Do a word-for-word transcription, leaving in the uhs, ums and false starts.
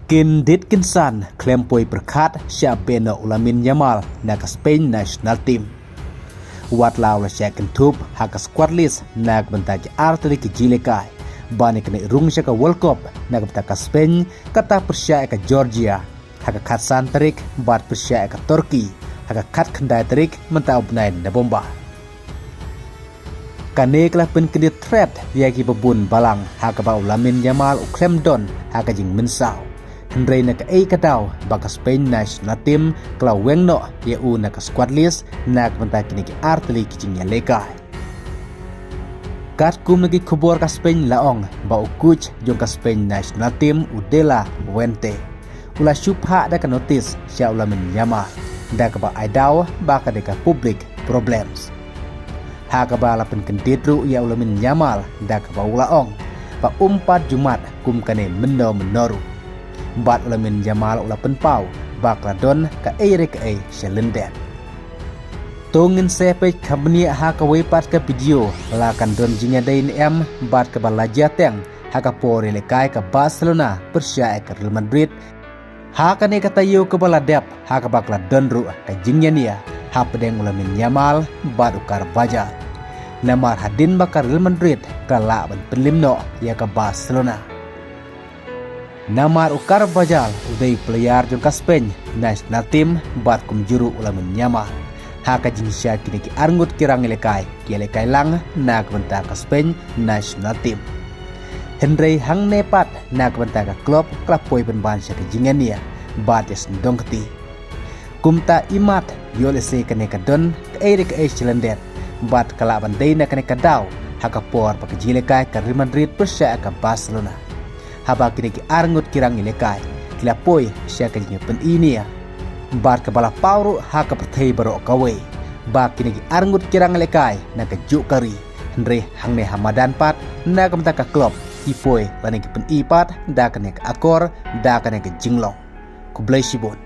Kyndit kynsan khlem poi pyrkhat shah beh noh u Lamine Yamal na ka Spain national team. Wat la u la shah kynthup ha ka squad list na ka bynta ki ar tylli ki jingïalehkai ban ïakynduh rung sha ka World Cup na ka bynta ka Spain, kata pyrshah ïa ka Georgia ha ka khatsan tarik bad pyrshah ïa ka Turkey ha ka khatkhyndai tarik mynta u bnai November. Kane ka la pynkyndit thret ïa kiba bun balang ha kaba u Lamine Yamal u khlem don ha ka jingmynsaw. Hynrei na kaei ka daw ba ka Spain national team ka la weng noh ïa u na ka squad list na ka bynta kine ki ar tylli ki jingïalehkai. Katkum na ki khubor ka Spain la ong ba u coach jong ka Spain national team u De La Fuente u la shu phah da ka notice sha u Lamine Yamal da kaba ai daw ba ka dei ka public problems. Ha kaba la pynkyndit ruh ïa u Lamine Yamal da kaba u la ong ba um pat ju mad kum kane mynno mynno ruh. Bad u Lamine Yamal u la pynpaw ba ka la don kaei re kaei sha lyndet. To ngin sa peit kham bniah ha kawei pat ka video, la kan don jingïadei ne em bad kaba la jia teng ha ka por ïalehkai ka Barcelona pyrshah ïa ka Real Madrid. Ha kane ka taïew kaba la dep ha kaba ka la don ruh ka jingïania hapdeng u Lamine Yamal bad u Carvajal. Namar hadien ba ka Real Madrid ka lah ban pynlip noh ïa ka Barcelona. Namar u Carvajal u dei player jong ka Spain national team bad kumjuh ruh u Lamine Yamal. Ha ka jingshisha kine ki arngut ki rangïalehkai ki ïalehkai lang na ka bynta ka Spain national team. Hynrei hangne pat na ka bynta ka club ka la poi pynban sha ka jingïania bad ïa sngewdong kti. Kumta imat ïoh lehse kane ka don kaei re kaei sha lyndet bad ka lah ban dei na kane ka daw ha ka por ba ka jingïalehkai ka Real Madrid pyrshah ïa ka Barcelona. Haba kine ki arngut ki rangïalehkai ki la poi sha ka jingïapyni nia bad kaba la paw ruh ha ka pyrthei baroh kawei ba kine ki arngut ki rangïalehkai na ka juk ka ri. Hynrei hangne ha madan pat na ka bynta ka club ki poi lane ki pyni pat da kane ka akor, da kane ka jinglong. Khublei shibun.